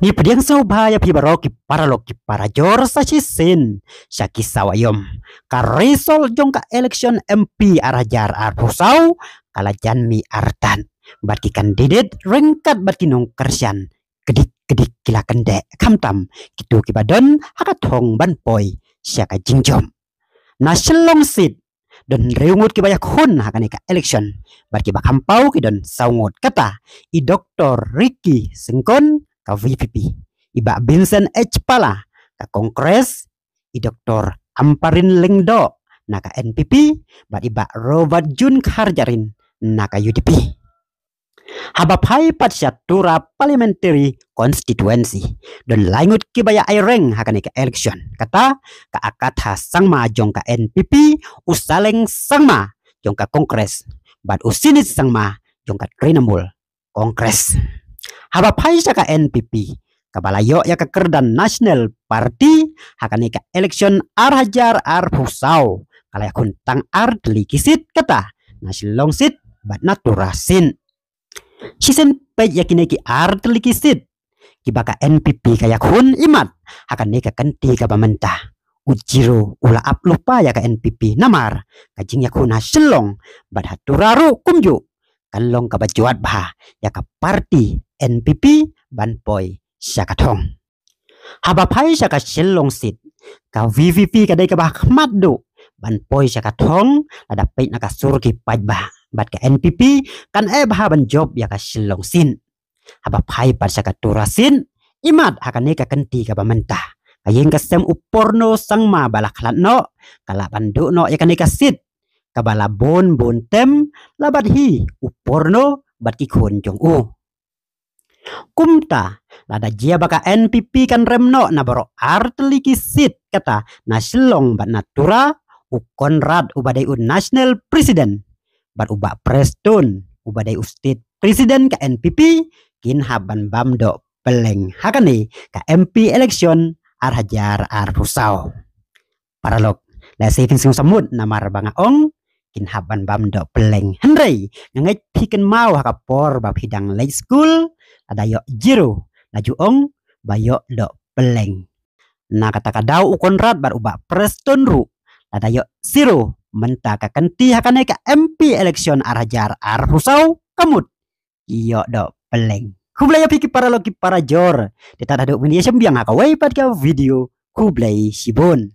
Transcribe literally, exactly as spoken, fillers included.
Ki pdiang sngewbha ïa phi baroh ki paralok ki parajor sa shisien sha ki saw aïom. Ka result jong ka election M P ar hajar arphew saw ka la jan mih artat bad ki candidate ryngkat bad ki nongkyrshan kdik kdik ki la kyndeh khamtam kito kiba don ha ka thong ban poi sha ka jingjop. Na Shillong seat don hynriew ngut kiba ïakhun ha kane ka election bad kiba kham paw ki don saw ngut, kata i Doctor Ricky Syngkon ka V P P, i Bah Vincent H Pala ka Congress, i Doctor Ampareen Lyngdoh na ka N P P bad i Bah Robertjune Kharjahrin na ka U D P. Haba phai pat sha Tura Parliamentary Constituency don lai ngut kiba ïa aireng ha kane ka election, kata ka Akatha Sangma jong ka N P P, u Saleng Sangma jong ka Congress bad u Sinit Sangma jong ka Trinamool Congress. Haba phai sha ka N P P kaba la ïoh ïa ka kyrdan National Party ha kane ka election ar hajar arphew saw ka la ïakhun tang ar tylli ki seat, kata na Shillong seat bad na Tura seat. Shisien peit ïa kine ki ar tylli ki seat kiba ka N P P ka ïakhun, imat ha kane ka kynti kaba mynta u Zero u la ap lypa ïa ka N P P namar ka jingïakhun ha Shillong bad ha Tura ruh kumjuh kan long kaba jwat bha ïa ka party N P P ban poi sha ka thong. Haba phai sha ka Shillong seat ka V P P ka dei kaba khmat duh ban poi sha ka thong lada peit na ka sur ki paidbah bad ka N P P kan eh bha ban jop ïa ka Shillong seat. Haba phai pat sha ka Tura seat, imat ha kane ka kynti kaba mynta ka ïing ka sem u Porno Sangma ba la khlad noh ka lah ban duh noh ïa kane ka seat kaba la bun bun term la bat hi u Porno bad ki khun jong u. Kumta lada jia ba ka N P P kan rem noh na baroh ar tylli ki seat, kata na Shillong bad na Tura, u Conrad uba dei u National President bad u Bah Prestone uba dei u State President ka N P P kin hap ban bam doh pylleng ha kane ka M P election ar hajar arphew saw. Paralok, lehse phin sngew samut namar ba nga ong kin hap ban bam doh pylleng, hynrei nga ngeit phi kynmaw ha ka por ba phi dang leit skul, lada ïoh zero la ju ong ba ïoh doh pylleng. Na kata ka daw u Conrad bad u Bah Prestone ruh lada ïoh zero mynta ka kynti ha kane ka M P election ar hajar arphew saw ka mut ïoh doh pylleng. Khublei ïa phi ki paralok ki parajor. Te tad haduh mynta shem biang ha kawei pat ka video. Khublei shibun.